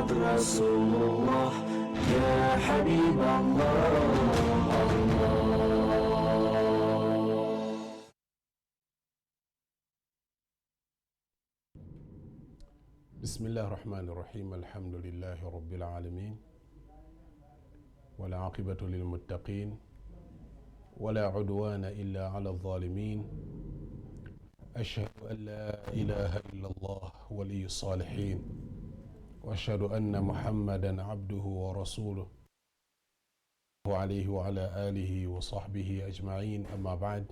Muhammad Rasulullah, Ya Habib Allah, Allah. بسم الله الرحمن الرحيم، الحمد لله رب العالمين، والعاقبة للمتقين، ولا عدوان إلا على الظالمين، أشهد أن لا إله إلا الله ولي الصالحين، وأشهد أن محمدا عبده ورسوله عليه وعلى آله وصحبه أجمعين، أما بعد.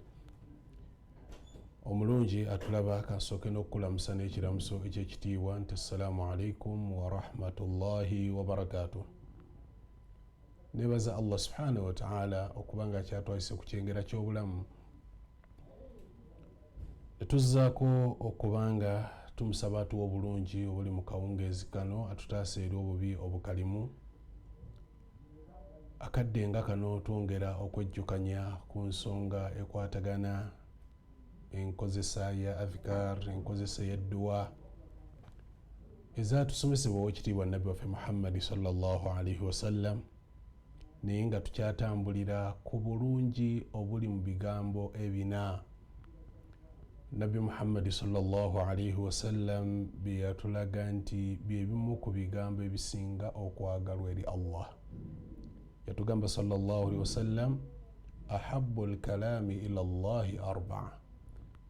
Omulungi atulaba, kansooke n'okukulamusa n'ekiramuso ekyekitiibwa nti assalaamu alaikum warahmatullahi wabarakatuh. Nebaza Allah subhanahu wataala okuba nga akyatwalise ku kyengera ky'obulamu, netuzzaako okuba nga tumusaba atuwa obulungi obuli mu kawungeezi kano, atutaasa eri obubi obukalimu. Akadde nga kano twongera okwejjukanya ku nsonga ekwatagana enkozesa ya adhikar, enkozesa y'edduwa ezatusomesebwa owekitiibwa Nabbi waffe Muhammadi sallallahu alaihi wasallam, naye nga tukyatambulira ku bulungi obuli mu bigambo ebina Nabbi Muhammadi sallallahu alaihi wasallam bye yatulaga nti byebimu ku bigambo ebisinga okwagalwa eri Allah. Yatugamba sallallahu alaihi wasallam: ahabu lkalami ila llahi arbaa,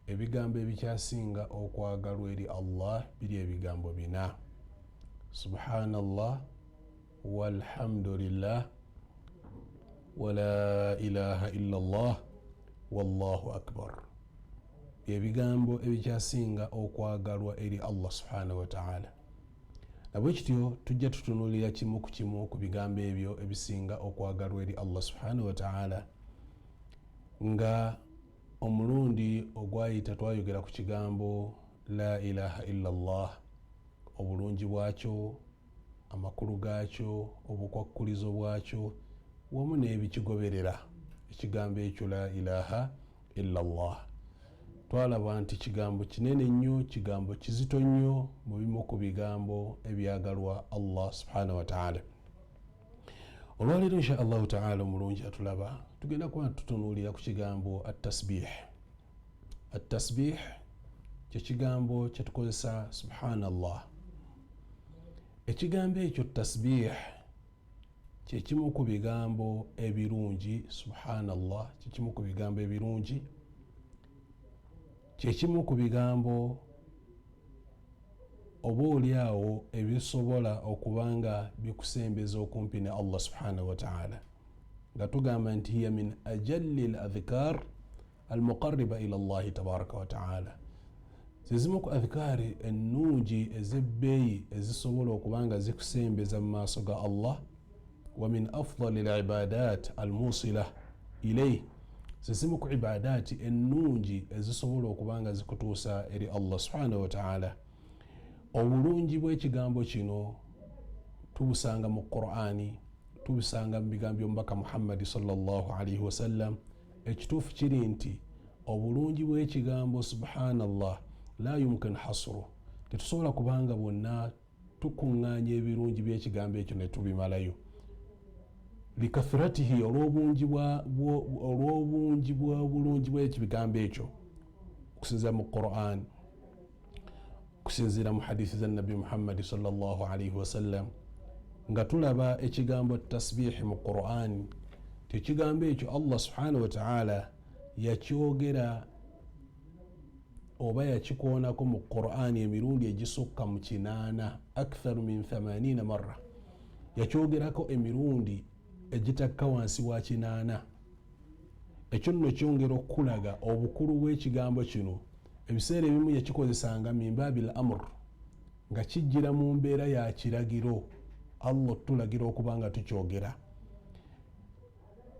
ebigambo ebikyasinga okwagalwa eri Allah biri ebigambo bina: subhanallah, walhamdulillah, wala ilaha illa llah, wallahu akbar. Byebigambo ebikyasinga okwagalwa eri Allah subhanahu wataala. Nabwe kityo tujja tutunulira kimu ku kimu ku bigambo ebyo ebisinga okwagalwa eri Allah subhanahu wataala. Nga omulundi ogwayita twayogera ku kigambo la ilaha illa llah, obulungi bwakyo, amakulu gaakyo, obukwakkulizo bwakyo wamu n'ebikigoberera. Ekigambo ekyo la ilaha illa llah twalaba nti kigambo kinene nnyo, kigambo kizito nnyo, mu bimu ku bigambo ebyagalwa Allah subhanahu wataala. Olwaleero insha allahu taala, omulungi atulaba, tugenda kuba tutunuulira ku kigambo attasbih. Attasbih kyekigambo kyetukozesa subhanallah. Ekigambo ekyo tasbih kyekimu ku bigambo ebirungi. Subhanallah kyekimu ku bigambo ebirungi, kyekimu ku bigambo oba oliawo ebisobola okuba nga bikusembeza okumpi ne Allah subhanahu wataala, nga tugamba nti hiya min ajalli l adhikar almuqariba ila llahi tabaraka wataala. Zezimu ku adhikaari ennungi ez'ebbeeyi ezisobola okuba nga zikusembeza mu maaso ga Allah. Wa min afdali libadat almusila ilaih, zezimu ku ibadaati ennungi ezisobola okuba nga zikutuusa eri Allah subhanahu wataala. Obulungi bw'ekigambo kino tubusanga mu Qurani, tubusanga mu bigambo by'omubaka Muhammadi sallallahu alaihi wasallam. Ekituufu kiri nti obulungi bw'ekigambo subhanallah la yumkin hasru, tetusobola kubanga bwonna tukuŋŋaanya ebirungi by'ekigambo ekyo ne tubimalayo, likathuratihi, olw'obungi bw'obulungi bw'ekigambo ekyo, okusinziira mu Quran, okusinziira mu hadisi za Nabbi Muhammadi sallallahu alaihi wasallam. Nga tulaba ekigambo tasbihi mu Quran, tekigambo ekyo Allah subhanahu wataala yakyogera oba yakikoonako mu Qurani emirundi egisukka mu 80, aktharu min 80 marra. Yakyogerako emirundi egitakka wansi wa 80. Ekyo nno kyongera okukulaga obukulu bw'ekigambo kino. Ebiseera ebimu yakikozesanga min babi l amur, nga kijjira mu mbeera ya kiragiro, Allah otulagira okuba nga tukyogera.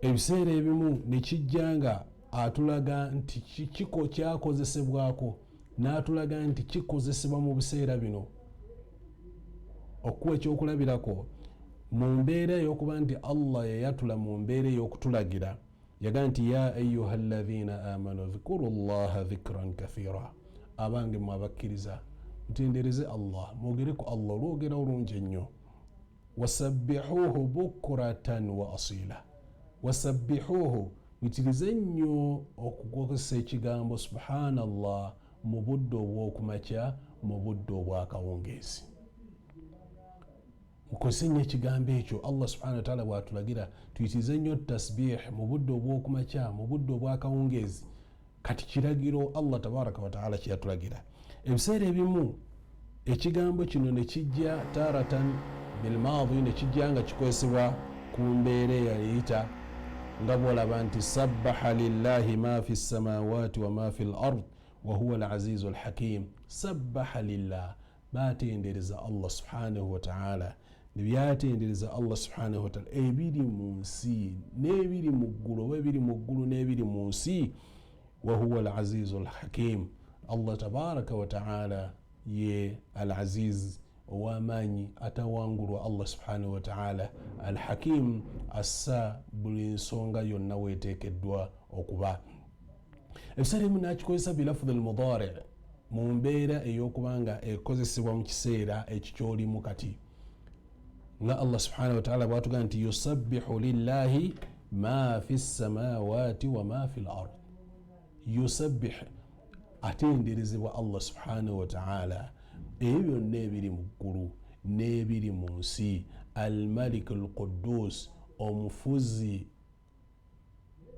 Ebiseera ebimu nekijja nga atulaga nti kiko kyakozesebwako, n'atulaga nti kikozesebwa mu biseera bino. Okuwa ekyokulabirako, mu mbeera ey'okuba nti Allah yayatula mu mbeera ey'okutulagira, yagaa nti ya ayuha llathina amanu dhkuru llaha dhikran kathira, abange mwe abakkiriza, mutendereze Allah, mwogere ku Allah olwogera olungi ennyo. Wasabbihuuhu bukuratan wa asila. Wasabbihuuhu, muyitirize nnyo okukozesa ekigambo subhanallah mu budde obw'okumakya, mu budde obw'akawungeezi. Mukozese nnyo ekigambo ekyo. Allah subhanahu wataala bwatulagira tuyitirize nnyo tasbih mu budde obw'okumakya, mu budde obw'akawungeezi. Kati kiragiro Allah tabaraka wataala kyeyatulagira. Ebiseera ebimu ekigambo kino nekijja taratan bilmaadi, nekijja nga kikozesebwa ku mbeera eyayita, nga bwolaba nti sabbaha lillahi ma fi ssamawati wa ma fi l ard wahuwa alazizu alhakim. Sabbaha lillah, batendereza Allah subhanahu wataala, nebyatendereza Allah subhanahu wataala ebiri mu nsi n'ebiri mu ggulu, oba ebiri mu ggulu n'ebiri mu nsi. Wahuwa alazizu alhakim, Allah tabaraka wataala ye al aziz, ow'amaanyi atawangulwa, Allah subhanahu wataala alhakim, assa buli nsonga yonna weeteekeddwa okuba. Ebiseera ebimu nakikozesa bilafudhi almudari, mu mbeera ey'okubanga ekozesebwa mu kiseera ekikyolimu kati, nga Allah subhanahu wataala bwatugamba nti yusabbihu lillahi ma fi ssamawati wa ma fi l ard. Yusabbih, atenderezebwa Allah subhanahu wataala ebyo byonna ebiri mu ggulu n'ebiri mu nsi. Almalik alquddus, omufuzi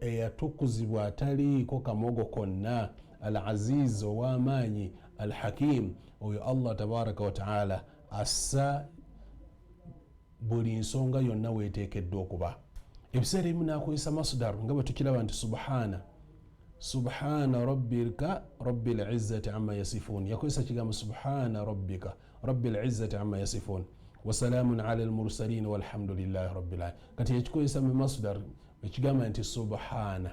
eyatukuzibwa ataliiko kamogo konna, al aziz, ow'amaanyi, alhakim, oyo Allah tabaraka wataala assa buli nsonga yonna weeteekeddwa okuba. Ebiseera ebimu nakozesa masdar, nga bwe tukiraba nti subhana, subhana rabbika rabbil izzati amma yasifun. Yakozesa kigambo subhana rabbika rabbil izzati amma yasifun wasalaamun ala almursalin walhamdulillahi rabbil alamin. Kati yakikozesa mu masdar, ekigamba nti subhana,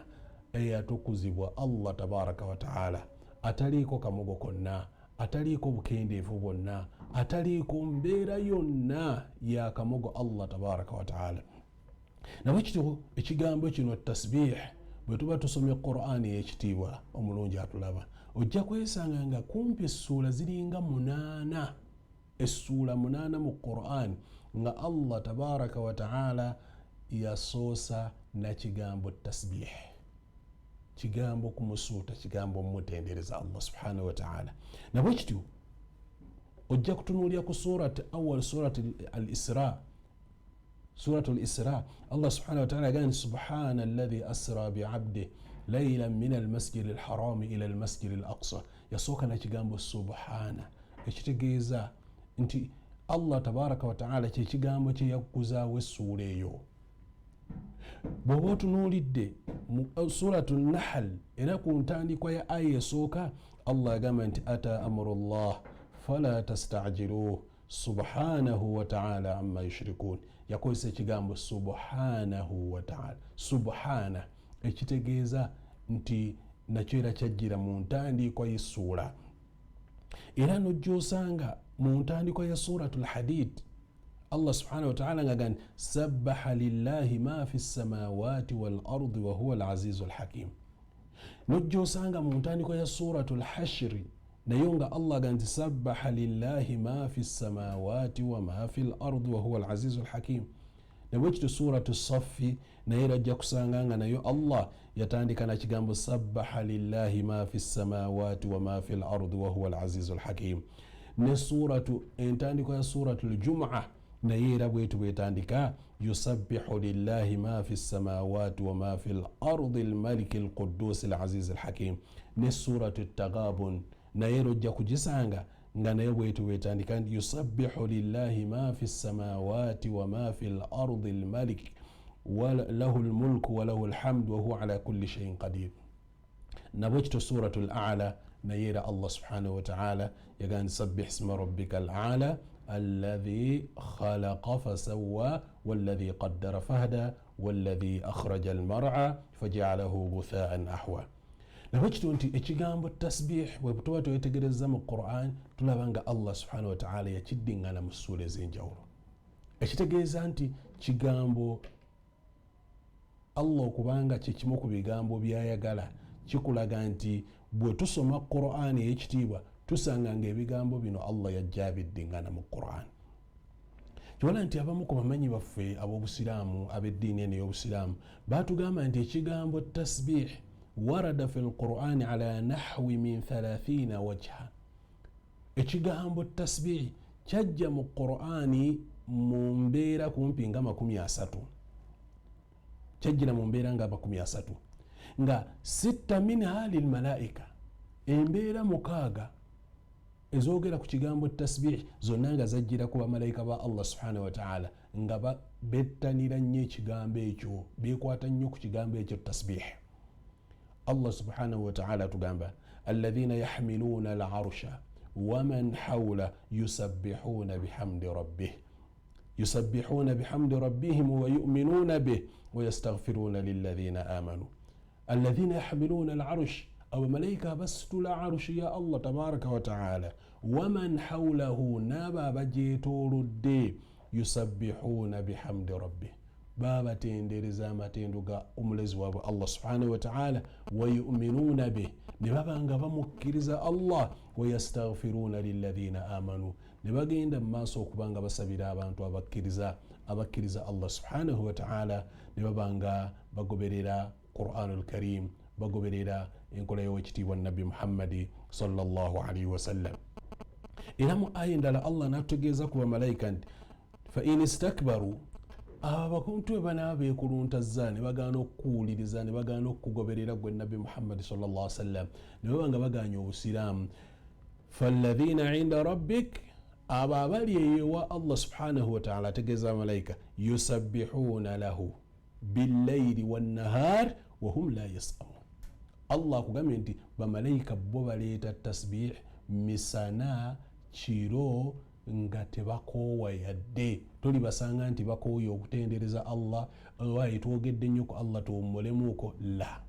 eyatukuzibwa Allah tabaraka wataala, ataliiko kamogo konna, ataliiko bukendeevu bwonna, ataliiko mbeera yonna ya kamogo, Allah tabaraka wataala. Nabwe kityo ekigambo kino tasbih, bwe tuba tusomye Qur'ani ey'ekitiibwa, omulungi atulaba, ojja kwesanga nga kumpi essuula ziringa 8, essuula 8 mu Qur'an, nga Allah tabaraka wataala yasoosa nakigambo tasbih, kigambo kumusuuta, kigambo mumutendereza Allah subhanahu wataala. Nabwe kityo ojja kutunuulira ku surat awal, surat al isra, surat al isra, Allah subhanahu wataala agamba nti subhana alladhi asra biabdih laylan min almasjidi alharami ila almasjidi al aqsa. Yasooka nakigambo subhana, ekitegeeza nti Allah tabaraka wataala kyekigambo kyeyakuzaawo essuula eyo. Bw'oba otunuulidde mu suratu Nahal, era ku ntandikwa ya aya esooka, Allah agamba nti ata amurullah fala tastajiluh subhanahu wataala amma yushrikun. Yakozesa ekigambo subhanahu wataala, subhana, ekitegeeza nti nakyo era kyajjira mu ntandikwa y'essuula. Era nojja osanga mu ntandikwa ya suratu lhadid, Allah subhanahu wataala nga nti sabbaha lillahi ma fi ssamawati wal ardi wahuwa alazizu alhakim. Nojja osanga mu ntandikwa ya suratu lhashiri nayo nga Allah aga nti sabbaha lillahi ma fi ssamawati wa ma fi lardi wahuwa alazizu alhakim. Nabwekityo suratu Saffi naye era ajja kusanga nga nayo Allah yatandika nakigambo sabbaha lillahi ma fi ssamawati wa ma fi lardi wahuwa alazizu alhakim. Ne suratu, entandikwa ya suratu Ljumua naye era bwetu bwetandika, yusabbihu lillahi ma fi ssamawati wa ma fi lardi almaliki alqudusi alazizi alhakim. Ne suratu Tagabun naye era ojja kugisanga nga naye bwetu bwetandika nti yusabbihu lillahi ma fi ssamawati wa ma fi lardi almalik lahu lmulku walahu lhamdu wahuwa ala kulli shaiin qadir. Nabwe kityo suratu l ala naye era Allah subhanahu wataala yagamba nti sabbih isma rabbika al ala alladhi khalaqa fasawa walladhi qaddara fahda walladhi akhraja almar'a fajaalahu guthaan ahwa. Nabwe kityo nti ekigambo tasbih bwe tuba twetegereza mu Quran, tulaba nga Allah subhanahu wataala yakiddiŋŋana mu ssuula ez'enjawulo, ekitegeeza nti kigambo Allah okubanga kyekimu ku bigambo byayagala, kikulaga nti bwe tusoma Quran ey'ekitiibwa tusanga nga ebigambo bino Allah yajja abiddiŋŋana mu Quran. Kiwala nti abamu ku bamanyi baffe ab'obusiraamu, ab'eddiini eno ey'obusiraamu, batugamba nti ekigambo tasbih warada fi lqurani ala nahwi min 30 wajha. Ekigambo tasbih kyajja mu Qurani mu mbeera kumpi nga 30, kyajjira mu mbeera nga 30, nga sitta minha lilmalaika, embeera 6 ezogera ku kigambo tasbih zonna nga zajjira ku bamalayika ba Allah subhanahu wataala, nga bettanira nnyo ekigambo ekyo, bekwata nnyo ku kigambo ekyo tasbih. Allah subhanahu wataala atugamba alladhina yahmiluna alarsha waman hawla yusabbihuna bihamdi rabbih yusabbihuna bihamdi rabbihim wayuminuna bih wayastaghfiruna lilladhina amanu. Alladhina yahmiluna alarsh, abamalayika abasitula arushi ya Allah tabaraka wataala, waman hawlahu, n'abo abagyetoolodde, yusabbihuna bihamdi rabbih, babatendereza amatendo ga omulezi waabwe Allah subhanahu wataala, wayuminuuna bih, ne baba nga bamukkiriza Allah, wayastaghfiruna lilladhina amanu, ne bagenda mu maaso okuba nga basabira abantu abakkiriza Allah subhanahu wataala, ne baba nga bagoberera Qur'anul Karim, bagoberera enkola y'owekitiibwa Nabbi Muhammadi sallallahu alaihi wasallam. Era mu aya endala Allah n'atutegeeza ku bamalayika nti fa in istakbaru, abo abakuntu bwe banaaba beekuluntazza ne bagaana okukuwuliriza ne bagaana okukugoberera gwe Nabbi Muhammadi sallallahu alaihi wasallam, ne baba nga bagaanye obusiraamu, falladhina inda rabbik, abo abali eyo ewa Allah subhanahu wataala, ategeeza abamalayika, yusabbihuna lahu billaili wannahar wahum la yasamun. Allah akugambye nti bamalayika bo baleeta tasbih misana kiro nga tebakoowa yadde. Tolibasanga nti bakooye okutendereza Allah, waayi twogedde nnyo ku Allah tuwummulemuuko, la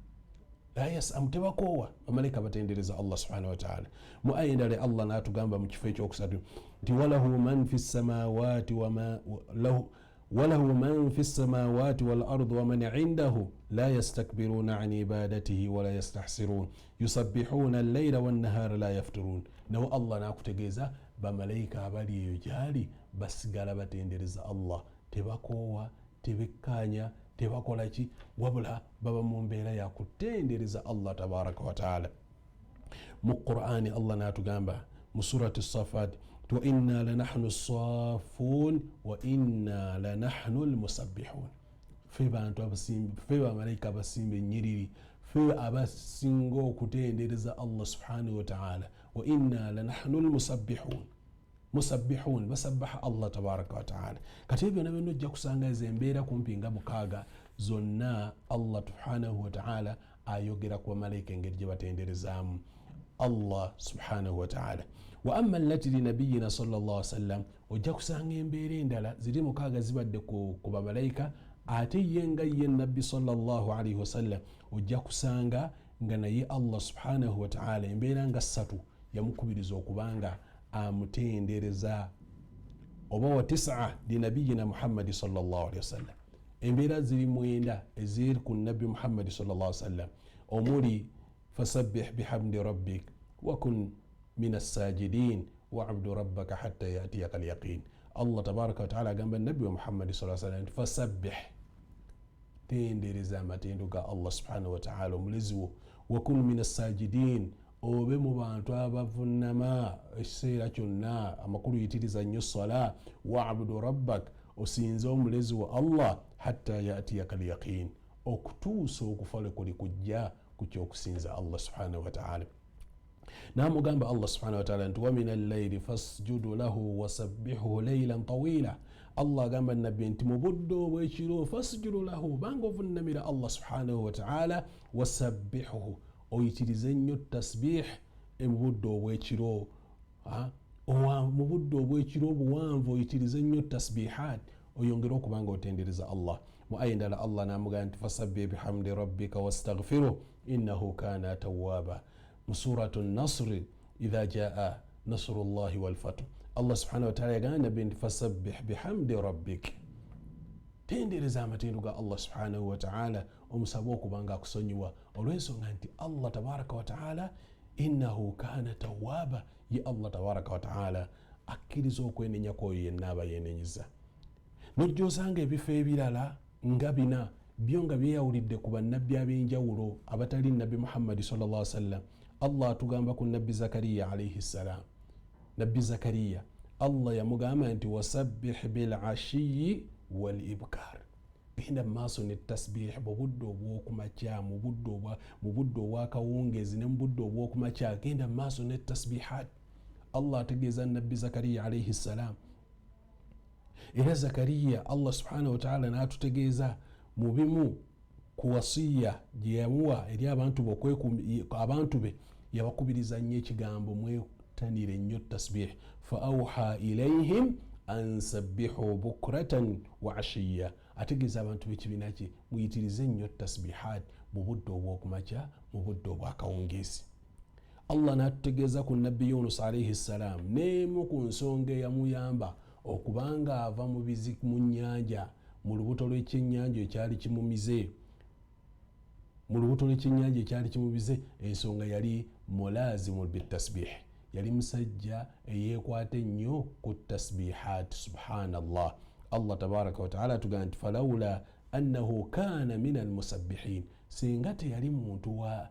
la yasamu, tebakoowa. Bamalayika batendereza Allah subhanahu wataala. Mu aya endala Allah n'atugamba mu kifo ekyokusatu nti walahu man fi ssamawati wama lahu walahu man fi ssamawati wal ardi waman indahu la yastakbiruna an ibadatihi wala yastahsirun yusabbihuna allaila wannahara la yafturun. Nawe Allah n'akutegeeza bamalayika abali eyo gyali basigala batendereza Allah, tebakoowa, tebekkaanya, tebakola ki, wabula baba mu mbeera ya kutendereza Allah tabaraka wataala. Mu Qur'ani Allah n'atugamba mu surati Safat wa inna lanahnu safun wa inna lanahnu lmusabbihun, ffe bantu abasimbi, ffe bamalayika abasimba ennyiriri, ffe abasinga okutendereza Allah subhanahu wataala. Wa inna lanahnu lmusabbihun, musabbihun, basabbaha Allah tabaraka wataala. Kati ebyo byonna byonna ojja kusanga ezo embeera kumpi nga 6 zonna Allah subhanahu wataala ayogera ku bamalayika engeri gye batenderezaamu Allah subhanahu wataala. Wa amma allati linabiyina sallallahu alaihi wasallam, ojja kusanga embeera endala ziri 6 zibadde ku bamalayika, ate ye nga ye Nabbi sallallahu alaihi wasallam ojja kusanga nga naye Allah subhanahu wataala embeera nga 3 yamukubiriza okubanga amutendereza, oba wa 9 linabiyina Muhammadi sallallahu alaihi wasallam. Embeera ziri 9 eziri ku Nabbi Muhammadi sallallahu alaihi wasallam, omuli fasabbih bihamdi rabbik wakun min assajidin wabudu rabbaka hatta yatiyaka alyaqin. Allah tabaraka wataala agamba Nabbi wa Muhammadi sallallahu alaihi wasallam nti fasabbih, tendereza amatendo ga Allah subhanahu wataala omulezi wo, wakun min assajidin, obe mu bantu abavunama ekiseera kyonna, amakulu yitiriza nnyo sala, wabudu rabbak, osinze omulezi wa Allah, hatta yatiyaka alyaqin, okutuusa okufa lwe kuli kujja ku kyokusinza Allah subhanahu wataala. Namugamba Allah subhanahu wataala nti wamina allaili fasjudu lahu wasabbihuhu leilan tawila. Allah agamba Nabbi nti mu budde obwekiro fasjudu lahu, banga ovunnamira Allah subhanahu wataala, wasabbihuhu, oyitirize nnyo tasbih mu budde obwekiro, mu budde obwekiro obuwanvu oyitirize nnyo tasbihat, oyongere okuba nga otendereza Allah. Mu aya endala Allah n'amugamba nti fasabbih bihamdi rabbika wastaghfiruh innahu kana tawwaba. Mu suratu Nasri idha jaa nasrullahi walfatu, Allah subhanahu wataala yagamba Nabbi nti fasabbih bihamdi rabbik, tendereza amatendo ga Allah subhanahu wataala, omusabe okuba nga akusonyiwa, olw'ensonga nti Allah tabaraka wataala innahu kana tawwaba, ye Allah tabaraka wataala akkiriza okwenenya kwoyo yenna aba yeenenyiza. Nojja osanga ebifo ebirala nga bina byo nga byeyawulidde ku bannabbi ab'enjawulo abatali Nabbi Muhammadi sallallahu alaihi wasallam. Allah atugamba ku Nabbi Zakariya alaihi ssalam. Nabbi Zakariya Allah yamugamba nti wasabbih bilashiyi wal ibkar, genda mu maaso ne tasbih mu budde obw'okumakya, mu budde obwakawungezi ne mu budde obw'okumakya, genda mu maaso ne tasbihat. Allah ategeeza Nabbi Zakariya alaihi ssalam. Era Zakariya Allah subhanahu wataala n'atutegeeza mu bimu ku wasiya gye yamuwa eri abantu be, yabakubiriza nnyo ekigambo mwetanire nnyo tasbih. Fa auha ilaihim an sabbihu bukratan wa ashiya, ategeeza abantu b'ekibiina kye muyitirize nnyo tasbihat mu budde obw'okumakya, mu budde obwakawungeezi. Allah n'atutegeeza ku Nabbi Yunus alaihi ssalam n'emu ku nsonga eyamuyamba okubanga ava mu nnyanja, mu lubuto lw'ekyennyanja ekyali kimumize, mu lubuto lw'ekyennyanja ekyali kimumize, ensonga yali mulazimu bitasbih, yali musajja eyeekwata ennyo ku tasbihat. Subhanallah, Allah tabaraka wataala atugamba nti falawula annahu kana min almusabbihin, singa teyali muntu wa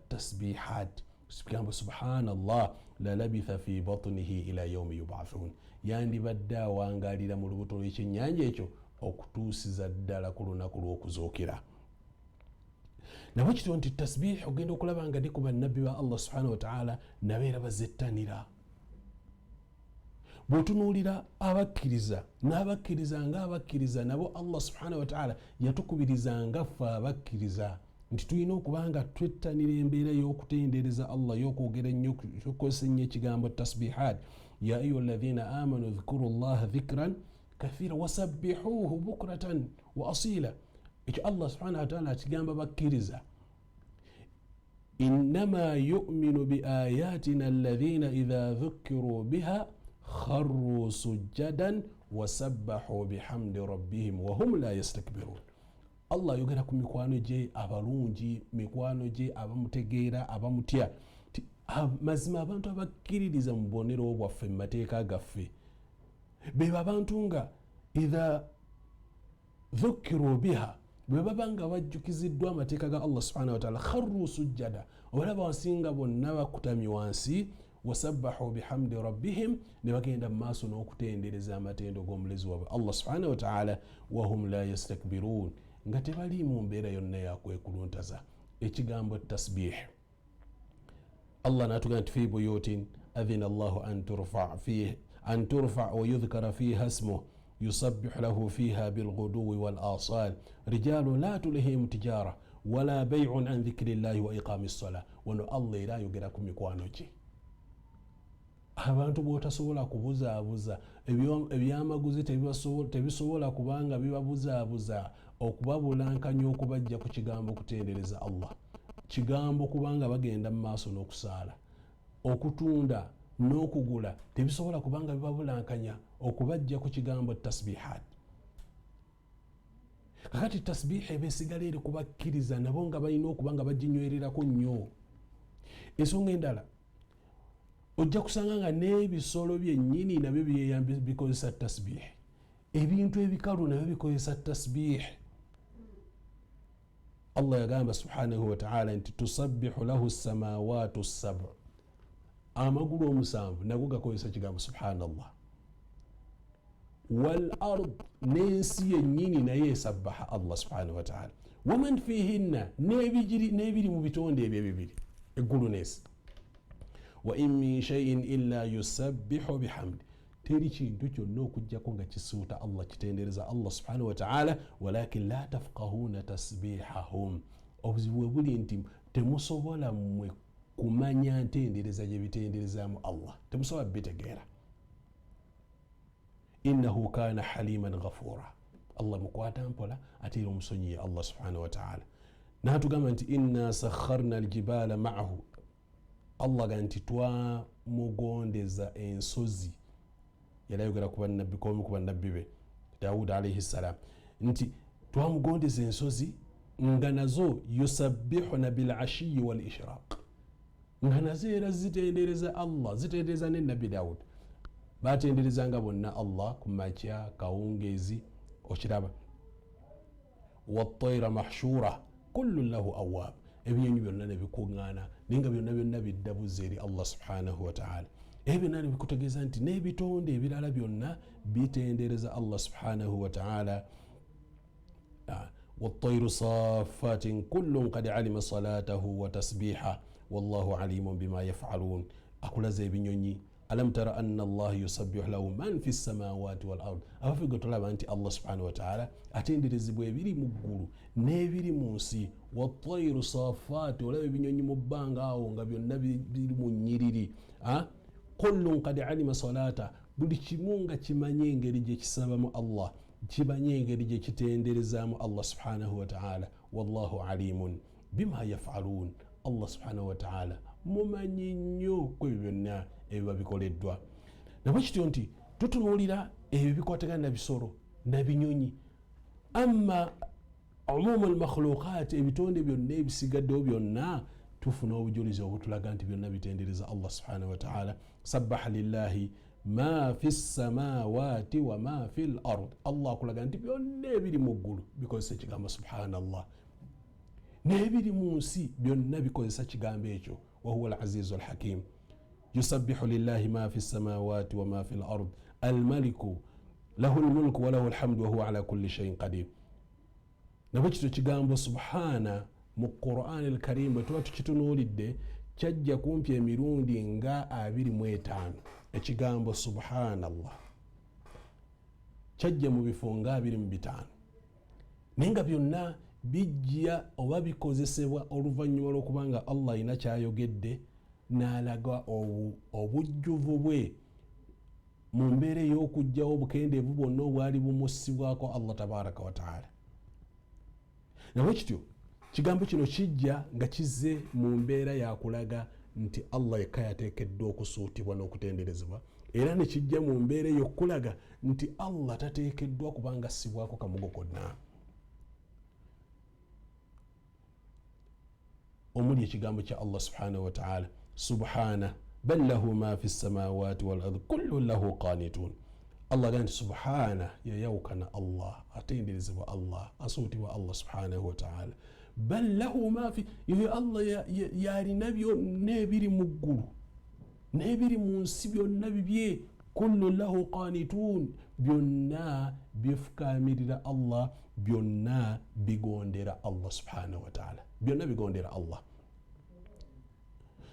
tasbihat, kigambo subhanallah, lalabitha fi batnihi ila yaumi yubathun, yandibadde awangalira mu lubuto lw'ekyennyanja ekyo okutuusiza ddala ku lunaku lw'okuzuukira. Nabwe kityo nti tasbih ogenda okulaba nga ne ku bannabbi ba Allah subhanahu wataala nabeera bazettanira. Bw'otunuulira abakkiriza n'abakkiriza ng'abakkiriza nabo Allah subhanahu wataala yatukubiriza nga ffe abakkiriza nti tulina okuba nga twettanira embeera y'okutendereza Allah, y'okwogera ennyo, y'okukozesa ennyo ekigambo tasbihat. Ya ayuha alladhina amanu dhkuru llaha dhikran kathira wasabbihuhu bukratan wa asila. Ekyo Allah subhanahu wataala akigamba bakkiriza, innama yuminu biayatina alladhina idha dhukiru biha kharru sujjadan wasabbahu bihamdi rabbihim wahum la yastakbirun. Allah ayogera ku mikwano gye abalungi, mikwano gye abamutegeera, abamutya, mazima abantu abakkiririza mu bubonero bwaffe, mu mateeka gaffe, beba abantu nga idha dhukiru biha, bwe baba nga bajjukiziddwa amateeka ga Allah subhanahu wataala, kharru sujjada, olaba wansi nga bonna bakutamye wansi, wasabbahu bihamdi rabbihim, ne bagenda mu maaso n'okutendereza amatendo g'omulezi waabwe Allah subhanahu wataala, wahum la yastakbirun, nga tebali mu mbeera yonna yakwekuluntaza. Ekigambo tasbih Allah n'atugamba nti fi buyutin adhina Allahu an turfa wa yudhkara fiha ismuh yusabbihu lahu fiha bilghuduwi wal asal rijalun la tulhihim tijara wala bay'un an dhikri llahi wa iqami ssala. Wano Allah era ayogera ku mikwano gye, abantu b'otasobola kubuzaabuza, ebyamaguzi tebisobola kubanga bibabuzaabuza okubabulankanya okubajja ku kigambo kutendereza Allah, kigambo kubanga bagenda mu maaso n'okusaala, okutunda n'okugula tebisobola kubanga bibabulankanya okubajja ku kigambo tasbihat. Kakati tasbiha ebesigala eri kubakkiriza nabo nga balina okuba nga baginywererako nnyo. Ensonga endala ojja kusanga nga n'ebisolo byennyini nabyo bikozesa tasbih, ebintu ebikalu nabyo bikozesa tasbih. Allah yagamba subhanahu wataala nti tusabbihu lahu samawatu sabu, amagulu omusanvu nago gakozesa kigambo subhanallah, wal ard, n'ensi yennyini naye esabbaha Allah subhanahu wataala, waman fihinna, n'ebiri mu bitonde ebyo ebibiri, eggulu n'ensi, wa in min shaiin illa yusabbihu bihamdi, teri kintu kyonna okujjako nga kisuuta Allah, kitendereza Allah subhanahu wataala, walakin la tafqahuna tasbihahum. Obuzibu bwe buli nti temusobola mmwe kumanya ntendereza gye bitenderezaamu Allah, temusobola bitegeera. Innahu kana haliman ghafura, Allah mukwata mpola ate era omusonyiye Allah subhanahu wataala. N'atugamba nti inna sakharna aljibala maahu, Allah ga nti twamugondeza ensozi. Yali ayogera ku bannabbi, komu ku bannabbi be Dawud alaihi ssalam, nti twamugondeza ensozi nga nazo yusabbihuna bilashiyi wal ishraq, nga nazo era zitendereza Allah, zitendereza ne Nabbi Dawud. Batenderezanga bonna Allah ku makya, kawungeezi. Okiraba, wattaira mahshura kullu lahu awab, ebinyonyi byonna nebikuŋŋaana naye nga byonna byonna bidda buzza eri Allah subhanahu wataala. Ebyo byonna nebikutegeeza nti n'ebitonde ebirala byonna bitendereza Allah subhanahu wataala. Wattairu safatin kullun kad alima salatahu wa tasbiha wallahu alimun bima yafalun. Akulaza ebinyonyi, alam tara anna allaha yusabbihu lahu man fi samawati wal ard. Abafe gwe tolaba nti Allah subhanahu wataala atenderezebwa ebiri mu ggulu n'ebiri mu nsi. Wattairu safati, olaba ebinyonyi mu bbanga awo nga byonna biri mu nnyiriri. Kullun kad alima salata, buli kimu nga kimanye engeri gye kisabamu Allah, kimanye engeri gye kitenderezaamu Allah subhanahu wataala. Wallahu alimun bima yafalun, Allah subhanahu wataala mumanyi nnyo ku ebyo byonna ebiba bikoleddwa. Nabwe kityo nti tutunuulira ebyo bikwatagana na bisolo na binyonyi. Amma umumu almakhluqat, ebitonde byonna ebisigaddewo byonna tufuna obujulizi obutulaga nti byonna bitendereza Allah subhanahu wataala. Sabbaha lillahi ma fi samawati wa ma fi l ard. Allah akulaga nti byonna ebiri mu ggulu bikozesa ekigambo subhanallah, n'ebiri mu nsi byonna bikozesa kigambo ekyo. Wahuwa alazizu alhakim. Yusabbihu lillahi ma fi samawati wa ma fi l ard almaliku lahu lmulku walahu alhamdu wahuwa ala kulli shaiin qadir. Nabwe kityo kigambo subhana mu Qurani alkarim bwe tuba tukitunuulidde kyajja kumpi emirundi nga 25. Ekigambo subhanallah kyajja mu bifo nga 25, naye nga byonna bijja oba bikozesebwa oluvannyuma lw'okubanga Allah alina kyayogedde n'alaga obujjuvu bwe mu mbeera ey'okugjawo obukendeevu bwonna obwali bumussibwako Allah tabaraka wataala. Nabwe kityo kigambo kino kijja nga kizze mu mbeera yakulaga nti Allah yekka yateekeddwa okusuutibwa n'okutenderezebwa, era ne kijja mu mbeera ey'okulaga nti Allah tateekeddwa kubanga assibwako kamugo konna. Omuli ekigambo kya Allah subhanahu wataala, subhana bal lahu ma fi samawati wal ard kullun lahu qanitun. Allah agamba nti subhana, yayawukana Allah, atenderezebwa Allah, asuutibwa Allah subhanahu wataala. Bal lahu ma fi, yoyo Allah yalina byonna ebiri mu ggulu n'ebiri mu nsi byonna bibye. Kullu lahu qanitun, byonna bifukamirira Allah, byonna bigondera Allah subhanahu wataala, byonna bigondera Allah.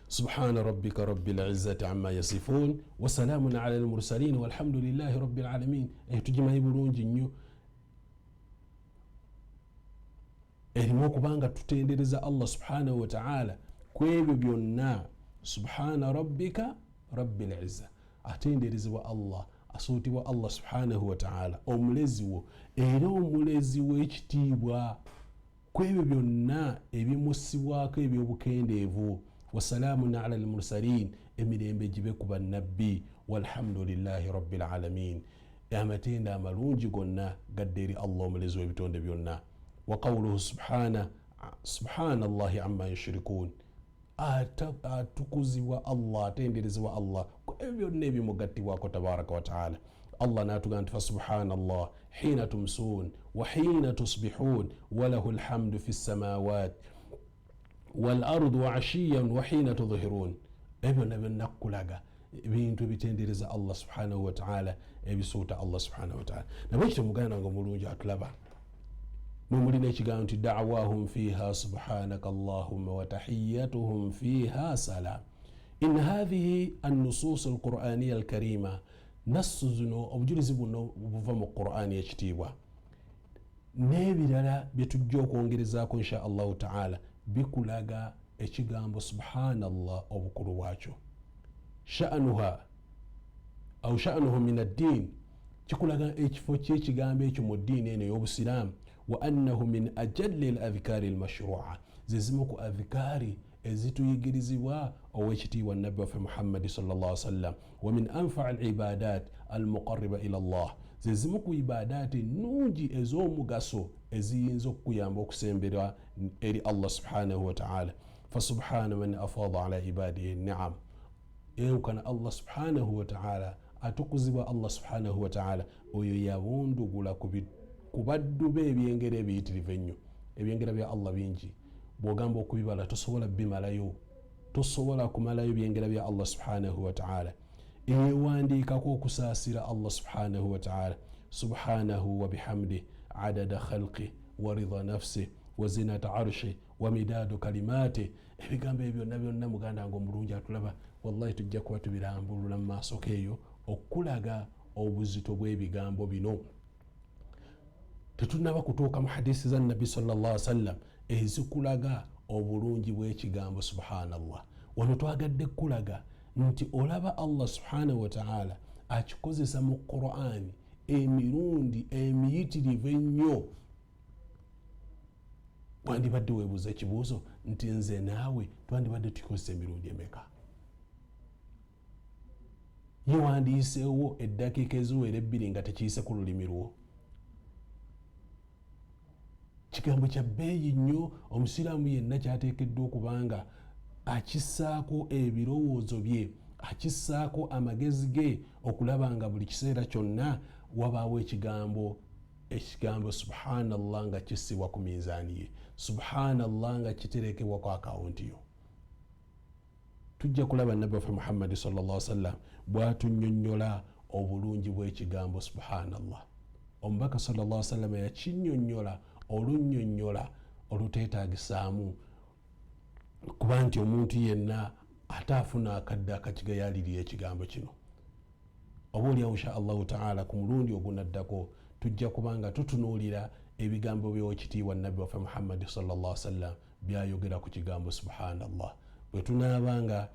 Subhana rabbika rabbil izzati amma yasifun wasalamun ala almursalin walhamdulillahi rabbil alamin. Eyo tugimanyi bulungi nnyo, erimu okubanga tutendereza Allah subhanahu wataala ku ebyo byonna. Subhana rabbika rabbil izza, atenderezebwa Allah, asuutibwa Allah subhanahu wataala, omulezi wo era omulezi w'ekitiibwa ku ebyo byonna ebimussibwako ebyobukendeevu. Wasalaamun ala almursalin, emirembe gibe ku bannabbi. Walhamdulillahi rabbil alamin, amatendo amalungi gonna gadde eri Allah omulezi w'ebitonde byonna. Wa qawluhu subhana subhanallahi amma yushirikun, atukuzibwa Allah, atenderezebwa Allah ku ebyo byonna ebimugattibwako tabaraka wataala. Allah n'atugamba nti fasubhanallah hina tumsuun wa hina tusbihun walahu lhamdu fi samawat wal ard wa ashiyan wa hina tudhhirun. Ebyo byonna byonna kulaga ebintu ebitendereza Allah subhanahu wataala, ebisuuta Allah subhanahu wataala. Nabwe kityo muganda wange omulungi atulaba, mwe mulina ekigambo nti dawahum fiha subhanaka allahumma wa tahiyatuhum fiha salam. In hathihi annusus alquraniya alkarima, nassu zino obujulizi buno buva mu Qurani ekitiibwa n'ebirala bye tujja okwongerezaako insha allahu taala, bikulaga ekigambo subhanallah obukulu bwakyo. Sha'nuha au sha'nuhu min addin, kikulaga ekifo ky'ekigambo ekyo mu ddiini eno ey'obusiraamu. Wa annahu min ajalli al adhikaari almashrua, ze zimu ku adhikaari ezituyigirizibwa owekitiibwa nabbi waffe Muhammadi sallallahu sallam. Wa min anfaa alibadat almuqariba ila llah, ze zimu ku ibadaati ennungi ez'omugaso eziyinza okukuyamba okusembera eri Allah subhanahu wataala. Fasubhana man afada ala ibadihi niam, yawukana Allah subhanahu wataala, atukuzibwa Allah subhanahu wataala oyo yabundugula ku baddu be ebyengera ebiyitirivu ennyo. Ebyengera bya Allah bingi, bw'ogamba okubibala tosobola bimalayo, tosobola kumalayo byengera bya Allah subhanahu wataala. Eyewandiikako okusaasira Allah subhanahu wataala, subhanahu wa bihamdih adada khalqih wa ridha nafsih wa zinata arshih wa midaadu kalimatih. Ebigambo ebyo byonna byonna muganda nga omulungi atulaba, wallahi tujja kuba tubirambulula mu maaso keeyo okulaga obuzito bw'ebigambo bino. Tetunaba kutuuka mu hadisi za nabbi sallallahu alaihi wasallam ezikulaga obulungi bw'ekigambo subhanallah. Wano twagadde kulaga nti olaba Allah subhanahu wataala akikozesa mu Qur'ani emirundi emiyitirivu ennyo. Wandibadde weebuuza ekibuuzo nti nze naawe twandibadde tukikozesa emirundi emeka? Ye wandiyiseewo eddakiika eziwera ebbiri nga tekiyise ku lulimi lwo. Kigambo kya bbeeyi nnyo, omusiraamu yenna kyateekeddwa okubanga akissaako ebirowoozo bye, akissaako amagezi ge, okulaba nga buli kiseera kyonna wabaawo ekigambo subhanallah nga kissibwa ku minzaani ye, subhanallah nga kiterekebwa ku akawunti yo. Tujja kulaba nabbi waffe Muhammadi sallallahu alaihi wasallam bw'atunnyonnyola obulungi bw'ekigambo subhanallah. Omubaka sallallahu alaihi wasallam yakinnyonnyola olunnyonnyola oluteetaagisaamu kuba nti omuntu yenna ate afuna akadde akakigayaalirira ekigambo kino. Oba oliawo insha Allahu taala ku mulundi ogunaddako tujja kuba nga tutunuulira ebigambo by'owekitiibwa nabbi waffe Muhammadi sallallahu alaihi wasallam byayogera ku kigambo subhanallah. Bwe tunaaba nga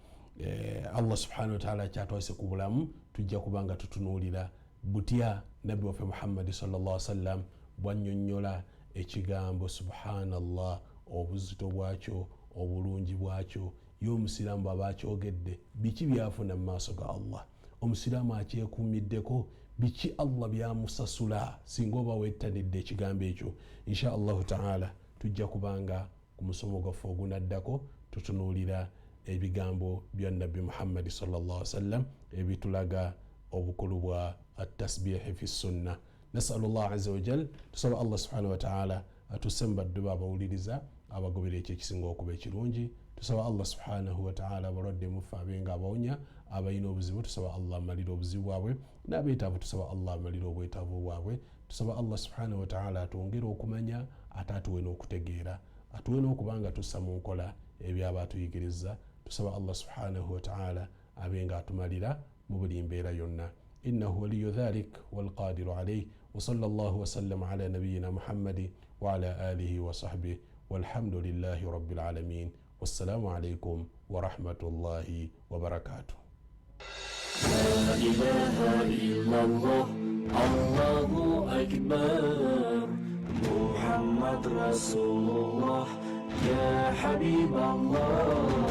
Allah subhanahu wataala kyatwase ku bulamu, tujja kuba nga tutunuulira butya nabbi waffe Muhammadi sallallahu alaihi wasallam bwannyonnyola ekigambo subhanallah, obuzito bwakyo, obulungi bwakyo. Ye omusiraamu bw'aba akyogedde biki byafuna mu maaso ga Allah? Omusiraamu akyekuumiddeko biki Allah byamusasula singa oba wettanidde ekigambo ekyo? Insha Allahu taala tujja kubanga ku musomo gwaffe ogunaddako tutunuulira ebigambo bya nabbi Muhammadi sallallahu alaihi wasallam ebitulaga obukulu bwa atasbihi fi sunna. Nasalu llah aza wajal, tusaba Allah subhanahu wataala atusse mu baddu be abawuliriza abagobera ekyo ekisinga okuba ekirungi. Tusaba Allah subhanahu wataala abalwadde mufe abenga abawonya, abalina obuzibu tusaba Allah amalire obuzibu bwabwe, n'abeetaavu tusaba Allah amalire obwetaavu bwabwe. Tusaba Allah subhanahu wataala atwongere okumanya ate atuwe n'okutegeera, atuwe n'okuba nga tussa mu nkola ebyaba atuyigiriza. Tusaba Allah subhanahu wataala abe nga atumalira mu buli mbeera yonna. Innahu waliyu dhalik walqadiru alaih. Wasala llahu wasallama ala nabiyina Muhammadi waala alihi wasahbih, walhamdulillahi rabbil alamin. Wassalamu alaikum warahmatullahi wabarakatuh. لا إله إلا الله، الله أكبر، محمد رسول الله، يا حبيب الله.